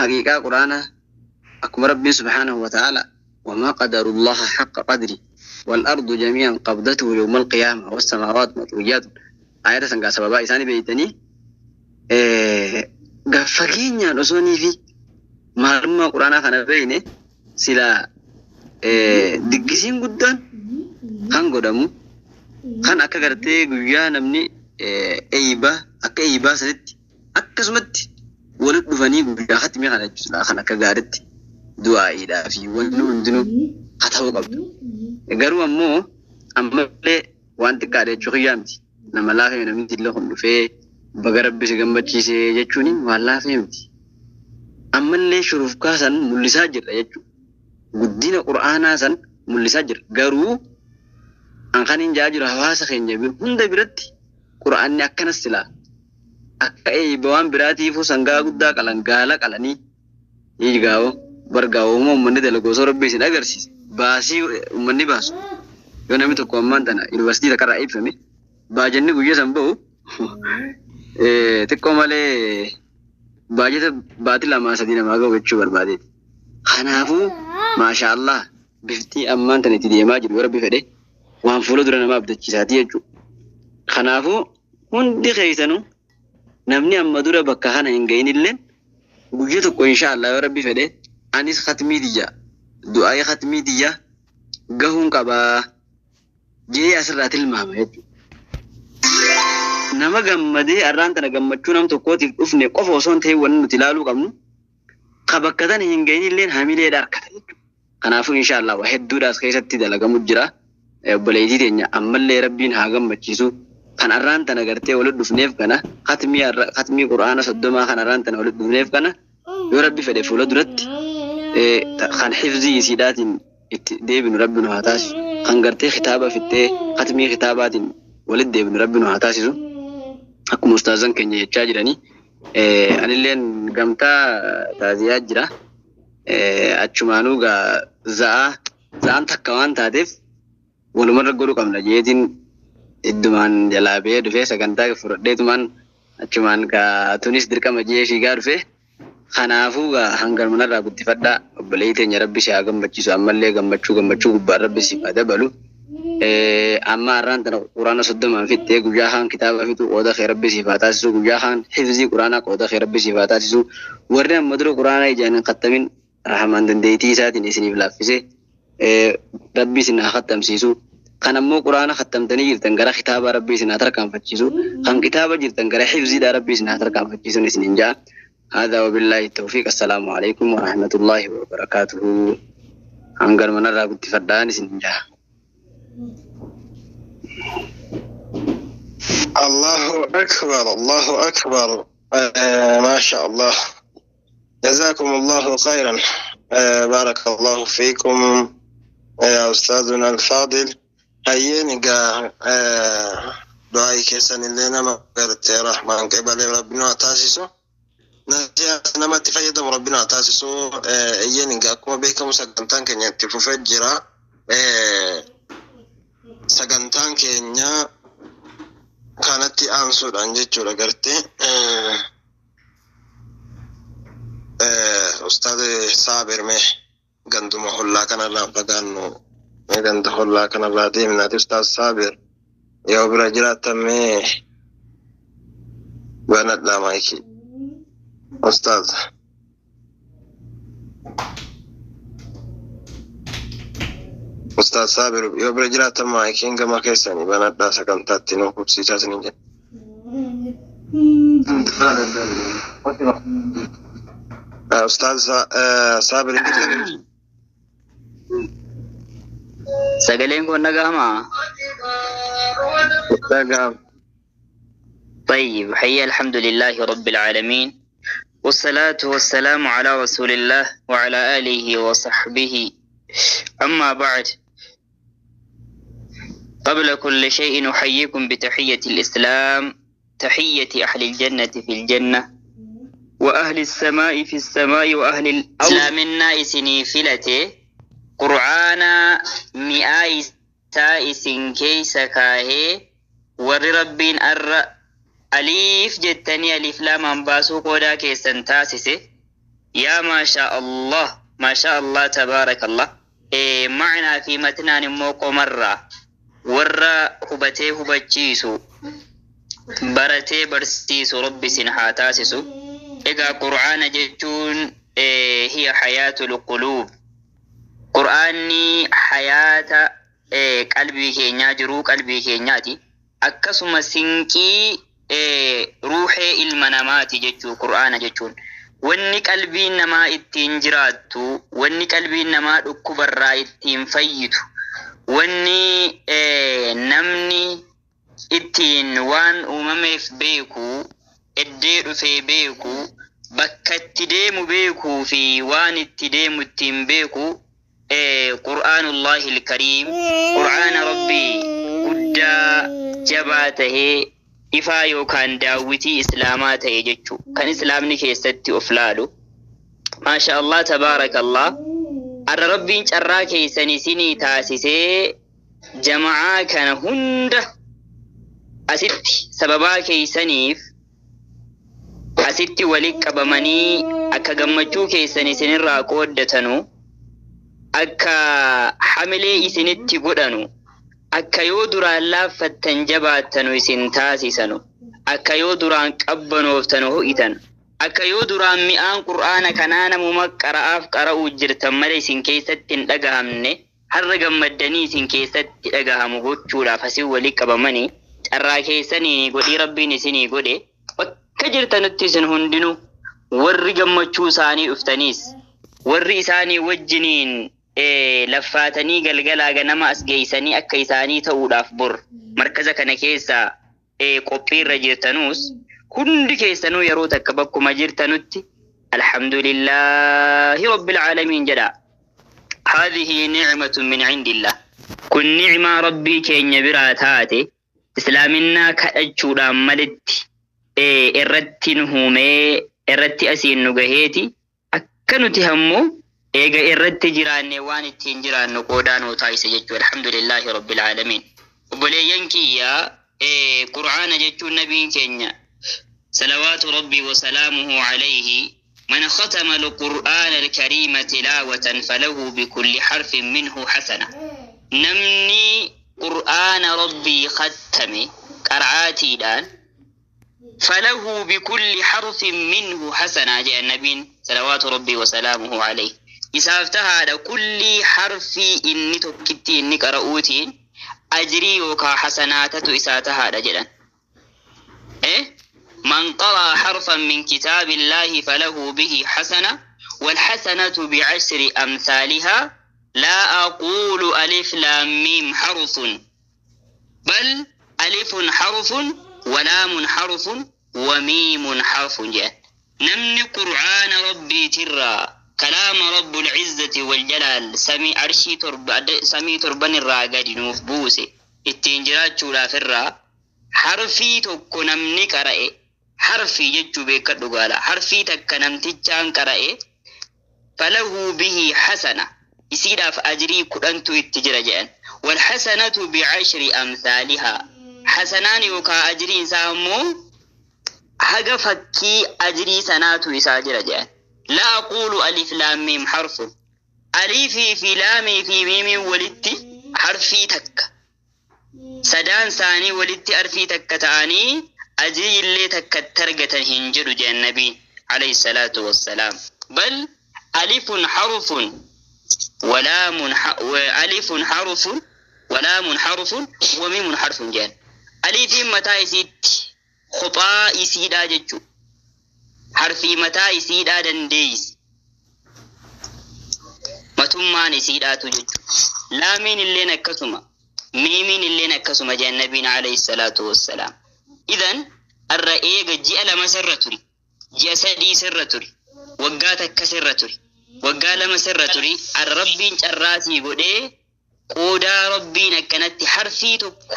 Haqiiqaa Qur'aanaa akkuma Rabbiin subhaanahu wa ta'aala wamaa qadarullaha haqqa qadri wal ardu jamii'an qabdatuhu yawmal qiyaama was samaawaatu maxwiyyaatun aayata san gaa sababaa isaanii beeytanii gad fageenyaan osoo niifi maalummaa Qur'aanaa kana beeyne silaa diggisiin guddaan kan godhamu kan akka gartee guyyaa namni eeybaa akka eeybaa sanitti akkasumatti walitti dhufanii guyyaa khatmii kana jechuudha kan akka gaaritti du'aa'iidhaa fi wanni hundinuu haa ta'uu qabdu. Garuu ammoo ammallee waan xiqqaadha jechuu kiyyaa miti. Nama laafee namni illee kun dhufee baga rabbi si gammachiise jechuun waan laafee miti. Ammallee shurufkaa san mul'isaa jirra jechuudha. Guddina Qur'aanaa san mul'isaa jirra. Garuu an kan hin jaa jiru hawaasa keenya hunda biratti Qur'aanni akkanas silaa akka eeyba waan biraatiifuu sangaa guddaa qalan gaala qalanii hiijgaa'oo bargaa'oo uummanni dalagu osoo rabbi isin agarsiise baasii uummanni baasu yoo namni tokko ammaan tana yuunivarsiitii takkarraa eebbifame baajanni guyya san ba'u xiqqoo malee baajata baatii lamaa sadii namaa ga'u jechuu barbaadeeti. Kanaafuu maasha Allah bifti ammaan tana itti deemaa jiru yoo rabbi fedhe waan fuula dura nama abdachiisaati jechuudha. Kanaafuu hundi keessanuu namni amma dura bakka kana hin gahin illeen guyya tokko insha Allah yoo rabbi fedhe anis khatmii tiyya du'aa'ii khatmii tiyya gahuun qabaa jee asirraa tilmaama jechuudha. Nama gammadee arraan tana gammachuu nam tokkootiif dhufne qofa osoo hin ta'in wanni nuti ilaaluu qabnu ka bakka tana hin gahin illeen hamileedha harkata jechuudha. Kanaafuu insha Allah waa hedduudha as keessatti dalagamu jira. Obboleettii teenya ammallee rabbiin haa gammachiisu. Kan arraan tana gartee walitti dhufneef kana khatmii khatmii Qur'aana 30 kan arraan tana walitti dhufneef kana yoo rabbi fedhe fuula duratti kan hifzii isiidhaatiin itti deebinu rabbi nu haa taasisu. Kan gartee kitaaba fixxee khatmii kitaabaatiin walitti deebinu rabbi nu haa taasisu. Akkuma ustaazan keenya jechaa jiranii anilleen gamtaa taaziyaa jira. Achumaanuu gaa za'aa za'aan takka waan taateef walumarra godhuu qabna jeetiin iddumaan jalaa ba'ee dhufee sagantaa fudhadheetumaan achumaan gaa tunis dirqama jee fiigaa dhufee. Kanaafuu gaa hanganuma narraa guddifadhaa obboleettii teenya rabbi si haa gammachiisu ammallee gammachuu gammachuu gubbaan rabbi siif haa dabalu. Amma har'aan tana quraana 30n fixxee guyyaa kaan kitaaba fixu qooda kee rabbi siif haa taasisu guyyaa kaan hifzii quraanaa qooda kee rabbi siif haa taasisu warri amma dura quraana ijaan hin khattamin rahmaan dandeettii isaatiin isiniif laaffise rabbi isin haa khattamsiisu kan ammoo quraana khattamtanii jirtan gara kitaabaa rabbi isin haa tarkaanfachiisu kan kitaaba jirtan gara hifziidhaa rabbi isin haa tarkaanfachiisun isinin ja'a. هذا وبالله التوفيق السلام عليكم ورحمة الله وبركاته hanganuma narraa guddifadhaan isin ja'a. Allahu akbar, Allahu akbar. Masha Allah. جزاكم الله خيرا بارك الله فيكم يا أستاذنا الفاضل hayyeen egaa du'aa'ii keessan illee nama gartee rahmaan qeebalee rabbi nu haa taasisu. Nasihaa namatti fayyadamu rabbi nu haa taasisu. Eeyyeen egaa akkuma beekamu sagantaan keenya itti fufee jira. Sagantaan keenya kanatti aansuudhaan jechuudha gartee. Ustaaz Saabir mee ganduma hollaa kanarraa fagaannu mee ganda hollaa kanarraa deemnaati Ustaaz Saabir yoo bira jiraattan mee banadhaa maayikii. Ustaaz. Ustaaz Saabir yoo bira jiraattan maayikiin gama keessanii banadhaa sagantaatti nu qubsiisaa isiniin jedha. Ustaaz Saabir hin jirtan? Sagaleen kun dhaga'amaa? Dhaga'ama. طيب حيا الحمد لله رب العالمين والصلاة والسلام على رسول الله وعلى آله وصحبه أما بعد قبل كل شيء نحييكم بتحية الإسلام تحية أهل الجنة في الجنة وأهل السماء في السماء وأهل الأرض إسلامنا إسني فلته قرآنا مئة إسن كيس كاهي ور ربين أر أليف جتني ألف لام باسو قودا كيسن تاسسه Yaa maashaa Allah, maashaa Allah, tabaarakallah. Ma'naa fi matnaan immoo qomarraa warra hubatee hubachiisu, baratee barsiisu Rabbi isin haa taasisu. Egaa Qur'aana jechuun hiya hayaatul quluub. Qur'aanni hayaata qalbii keenyaa, jiruu qalbii keenyaati. Akkasuma sinqii ruuxee ilma namaati jechuu Qur'aana jechuun. Wanni qalbiin namaa ittiin jiraattu, wanni qalbiin namaa dhukkubarraa ittiin fayyitu, wanni namni ittiin waan uumameef beeku, eddee dhufee beeku, bakka itti deemu beekuu fi waan itti deemu ittiin beeku Qur'aanullahi ilkariim, Qur'aana Rabbii guddaa jabaa tahee ifaa yookaan daawwitii islaamaa ta'e jechuu, kan islaamni keessatti of laalu. Maasha Allah, tabaarakallah. Arra Rabbiin carraa keessan isinii taasisee jama'aa kana hunda asitti sababaa keessaniif asitti walitti qabamanii akka gammachuu keessan isinirraa qooddatanu, akka hamilee isinitti godhanu, akka yoo duraan laaffattan jabaattanu isin taasisanu, akka yoo duraan qabbanooftanu ho'itan, akka yoo duraan mi'aan Qur'aana kanaa namuma qara'aaf qara'uu jirtan malee isin keessatti hin dhagahamne har'a gammaddanii isin keessatti dhagahamu gochuudhaaf asii walitti qabamanii carraa keessanii godhii Rabbiin isinii godhe. Bakka jirtanutti isin hundinuu, warri gammachuu isaanii dhuftaniis, warri isaanii wajjiniin laffaatanii galgalaa ganama as geeysanii akka isaanii ta'uudhaaf bor markaza kana keessa qophiirra jirtanuus, hundi keessanuu yeroo takka bakkuma jirtanutti alhamdulillahi rabbil aalamiin jedha. هذه نعمة من عند الله. Kun ni'maa Rabbii keenya biraa taate, islaaminaa kadhachuudhaan malitti irratti nu huumee irratti asiin nu gaheeti. Akka nuti hammoo eega irratti jiraanne waan ittiin jiraannu qoodaa nuu taasise jechuudha. Alhamdulillahi rabbil aalamiin. Obboleeyyan kiyyaa, Qur'aana jechuun nabiin keenya salawaatu Rabbii wasalaamuhu alayhi من ختم القرآن الكريم تلاوة فله بكل حرف منه حسنة. Namni Qur'aana Rabbii khattame qara'aatiidhaan فله بكل حرف منه حسنة جاء النبي صلوات ربي وسلامه عليه. Isaaf tahaadha kulli harfii inni tokkitti inni qara'uutiin ajrii yookaa hasanaatatu isaa tahaadha jedhan. من قرأ حرفا من كتاب الله فله به حسنة والحسنة بعشر أمثالها. لا أقول ألف لام ميم حرف، بل ألف حرف ولام حرف وميم حرف. جاء نمني قرآن ربي ترى كلام رب العزة والجلال سمي عرشي ترب سمي تربن الراقد نوف بوسي ittiin jiraachuudhaaf irraa harfii tokko namni qara'e, harfii jechuu beekadhu gaala, harfii takka namtichaan qara'e فله به حسنة isiidhaaf ajrii 10tu itti jira jedhan. والحسنة بعشر أمثالها hasanaan yookaa ajriin isaa immoo haga fakkii ajrii sanaatu isaa jira jedhan. لا أقول ألف لام ميم حرف. Aliifii fi laamii fi miimiin walitti harfii takka, sadaan isaanii walitti harfii takka ta'anii ajrii illee takkatti argatan hin jedhu jedhan nabiin alayhi salaatu wassalaam. بل ألف حرف ولام ألف حرف ولام حرف وميم حرف jedhan. Aliifiin mataa isiitti kophaa isiidhaa jechuu, harfii mataa isiidhaa dandeeysi matummaan isiidhaatu jechu. Laamiin illeen akkasuma, miimiin illeen akkasuma jedhan nabiin alayhi salaatu wassalaam. Idan arra eega ji'a 2 sirra turi, ji'a 3 sirra turi, waggaa 1 sirra turi, waggaa 2 sirra turi, arra Rabbiin carraasii godhee qoodaa Rabbiin akkanatti harfii tokko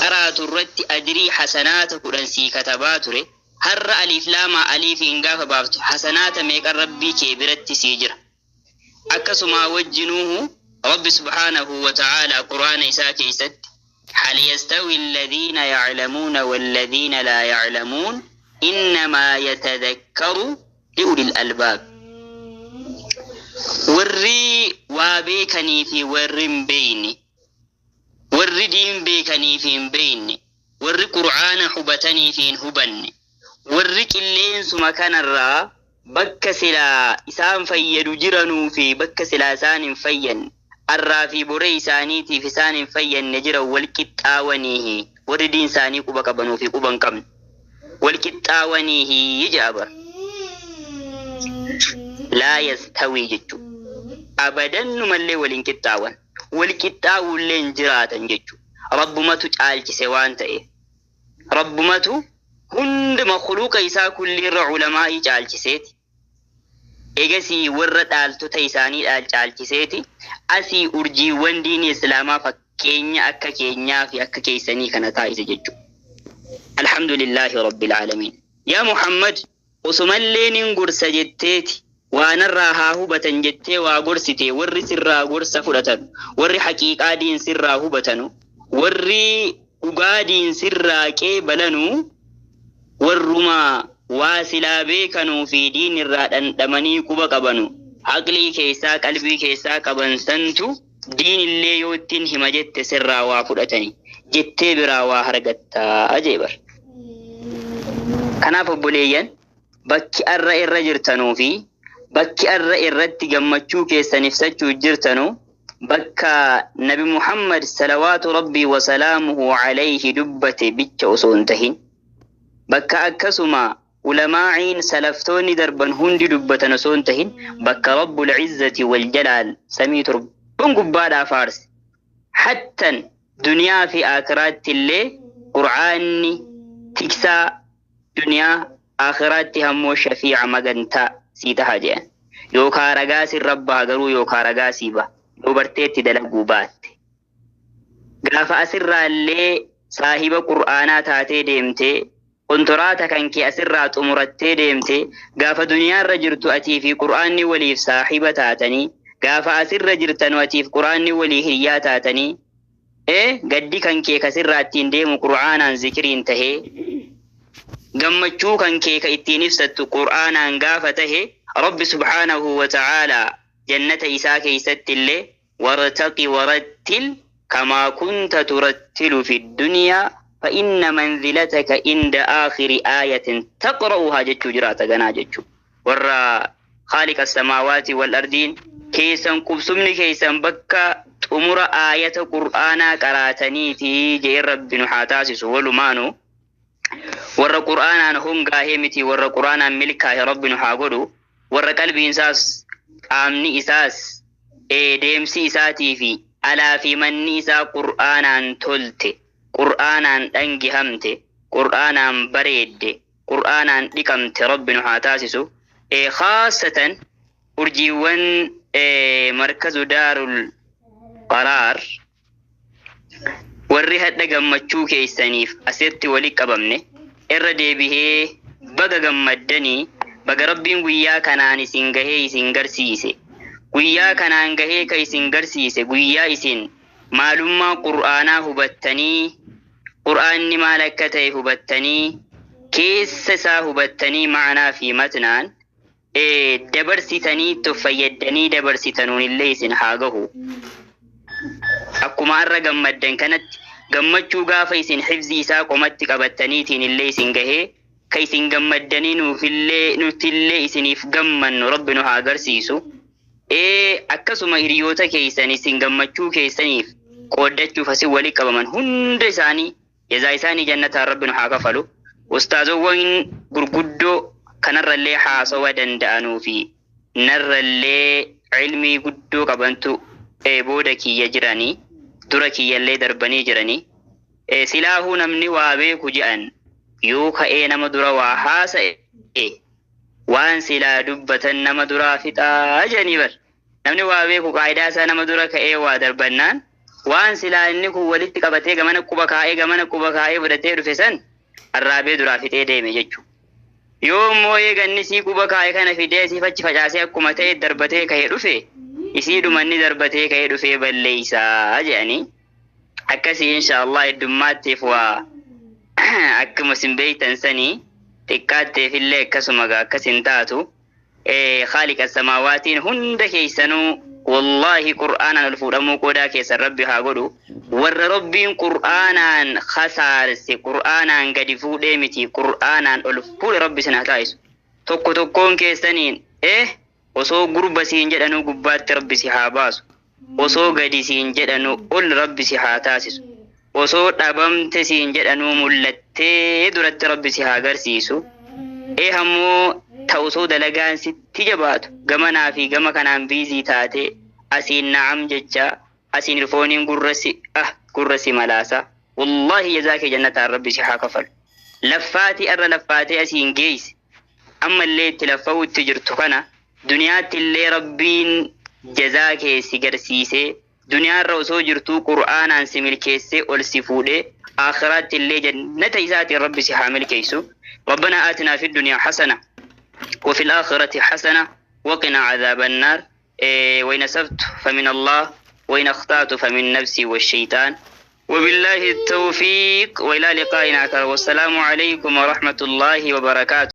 qaraatu irratti ajrii hasanaata 10 sii katabaa ture, har'a aliif laamaa aliifiin gaafa baaftu hasanaata meeqan Rabbii kee biratti sii jira? Akkasuma wajjinuuhu Rabbi subhaanahu wa ta'aalaa Qur'aana isaa keessatti هل يستوي الذين يعلمون والذين لا يعلمون إنما يتذكر Li'ulil albaab. Warri waa beekanii fi warri hin beeyne, warri diin beekanii fi hin beeyne, warri Qur'aana hubatanii fi hin hubanne, warri qilleensuma kanarraa bakka silaa isaan fayyadu jiranuu fi bakka silaa isaan hin fayyanne, arraa fi boree isaaniitiif isaan hin fayyanne jiran wal qixxaawaniihi, warri diin isaanii quba qabanuu fi quba hin qabne wal qixxaawaniihi jedha bara. Laa yastawii jechuudha. Abadan numallee waliin qixxaawan. Wal qixxaawullee hin jiraatan jechuudha. Rabbumatu caalchise waan ta'eef. Rabbumatu hunda makhluuqa isaa kulliirra ulamaa'ii caalchiseeti. Egasii warra dhaaltota isaanii caalchiseeti. Asii urjiiwwan diinii Islaamaa fakkeenya akka keenyaa fi akka keessanii kana taasise jechuudha. Alhamdulillaahi Rabbil Aalamiin. Yaa Muhammad, osumallee nin gorsa jetteeti. Waanarraa haa hubatan jettee waa gorsite, warri sirraa gorsa fudhatan, warri haqiiqaa diin sirraa hubatanu, warri dhugaa diin sirraa qeebalanu, warruma waa silaa beekanuu fi diin irraa dhandhamanii quba qabanu, aqlii keessaa qalbii keessaa qaban santu diin illee yoo ittiin hima jette sirraa waa fudhatani jettee biraa waa argattaa jee bar. Kanaaf obboleeyyan, bakki arra irra jirtanuu fi bakki arra irratti gammachuu keessan ibsachuu jirtanu bakka Nabi Muhammad salawaatu Rabbii wa salaamuhu alayhi dubbate bicha osoo hin tahin, bakka akkasuma ulamaa'iin salaftoonni darban hundi dubbatan osoo hin tahin, bakka Rabbul Izzati wal Jalaal samii torban gubbaadhaa faarse. Hattan duniyaa fi akiraatti illee Qur'aanni tiksaa duniyaa, akiraatti hammoo shafiica magantaa sii taha jedhan. Yookaa ragaa sirra baha garuu, yookaa ragaa sii baha yoo barteetti dalaguu baatte. Gaafa asirraa illee saahiba Qur'aanaa taatee deemtee, kontoraata kan kee asirraa xumurattee deemtee, gaafa duniyaarra jirtu atii fi Qur'aanni waliif saahiba taatanii, gaafa asirra jirtanu atiif Qur'aanni walii hiriyaa taatanii, gaddi kan kee kasirraa ittiin deemu Qur'aanaan zikiriin tahee, gammachuu kan kee ka ittiin ibsattu Qur'aanaan gaafa tahe, Rabbi subhaanahu wa ta'aalaa jannata isaa keessatti illee wartaqi warattil kamaa kunta turattilu fi dunyaa fa inna manzilataka inda aakhiri aayatin taqra'uhaa jechuu jiraata ganaa jechuu. Warra khaaliqa samaawaati wal ardiin keessan qubsumni keessan bakka xumura aayata Qur'aanaa qaraataniiti jee Rabbi nu haa taasisu walumaanu. Warra Qur'aanaan hongaahee miti, warra Qur'aanaan milkaahe Rabbi nu haa godhu. Warra qalbiin isaas qaamni isaas deemsi isaatii fi alaa fi manni isaa Qur'aanaan tolte, Qur'aanaan dhangihamte, Qur'aanaan bareedde, Qur'aanaan dhiqamte Rabbi nu haa taasisu. Khaasatan urjiiwwan markazu Daarul Qaraar, warri hadha gammachuu keessaniif asitti wali qabamne, irra deebihee baga gammaddanii, baga Rabbiin guyyaa kanaan isin gahee isin garsiise. Guyyaa kanaan gahee ka isin garsiise, guyyaa isin maalummaa Qur'aanaa hubattanii, Qur'aanni maal akka ta'e hubattanii, keessa isaa hubattanii, ma'anaa fi matnaan dabarsitanii itti of fayyadanii dabarsitanuun illee isin haa gahu. Akkuma har'a gammaddan kanatti gammachuu gaafa isin hifzi isaa qomatti qabattaniitiin illee isin gahee ka isin gammaddanii nuufillee nutillee isiniif gammannu Rabbi nu haa agarsiisu. Akkasuma hiriyoota keessan isin gammachuu keessaniif qooddachuuf asii walii qabaman hunda isaanii jazaa isaanii jannataan Rabbi nu haa kafalu. Ustaazowwan gurguddoo kanarrallee haasawa danda'anuu fi narrallee ilmii guddoo qabantu booda kiyya jiranii, dura kiyyallee darbanii jiranii. Silaahuu namni waa beeku je'an yoo ka'ee nama dura waa haasa'e, waan silaa dubbatan nama duraa fixaa jedhanii bar. Namni waa beeku qaayidaa isaa nama dura ka'ee waa darbannaan, waan silaa inni kun walitti qabatee gamana quba kaa'ee gamana quba kaa'ee fudhatee dhufe san arraabee duraa fixee deeme jechuudha. Yoo immoo eeganni sii quba kaa'e kana fidee siif achi facaasee akkuma ta'e darbatee ka'ee dhufe, isii dhumanni darbatee ka'ee dhufee balleeysaa jedhanii. Akkasii inshaallah heddummaatteef waa akkuma isin beeytan sanii, xiqqaatteef illee akkasuma akkas hin taatu. Khaaliqa samaawaatiin hunda keessanuu wallaahi qur'aanaan ol fuudhamuu qoodaa keessan Rabbi haa godhu. Warra Rabbiin qur'aanaan khasaarse, qur'aanaan gadi fuudhee miti, qur'aanaan ol fuudhe Rabbi isin haa taasisu. Tokko tokkoon keessaniin osoo gurba siin jedhanuu gubbaatti Rabbi si haa baasu. Osoo gadi siin jedhanuu ol Rabbi si haa taasisu. Osoo dhabamte siin jedhanuu mul'attee duratti Rabbi si haa agarsiisu. Ammoo ta osoo dalagaan sitti jabaatu gamanaa fi gama kanaan biizii taate, asiin na'am jecha, asiin ilfooniin gurra si malaasa. Wallaahi jazaa kee jannataan Rabbi si haa kafalu. Laffaatii irra laffaatee asiin geeyse, ammallee itti laffa'uu itti jirtu kana, duniyaatti illee Rabbiin jazaa kee si garsiisee, duniyaarra osoo jirtuu qur'aanaan si milkeessee ol si fuudhee, aakhiraatti illee jannata isaatiin Rabbi si haa milkeessu. ربنا آتنا في الدنيا حسنة وفي الآخرة حسنة وقنا عذاب النار. وإن أصبت فمن الله وإن أخطأت فمن نفسي والشيطان، وبالله التوفيق، وإلى لقائنا آخر، والسلام عليكم ورحمة الله وبركاته.